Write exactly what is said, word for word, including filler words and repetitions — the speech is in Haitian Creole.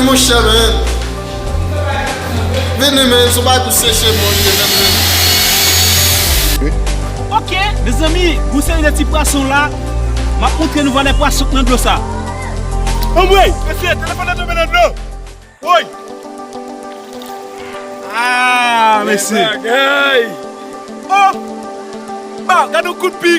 Monchè, men. Vini, men, se yon bagay pou seche, men, li ye, men, men. Ok, mezanmi, gon seri de ti pwason la. M ap montre nou valè pwason k nan dlo sa. Anmwey, mesye, telefòn nan tonbe nan dlo. Woy! Ah, mesye. Bagay. Oh! Ba, gade yon kout pik.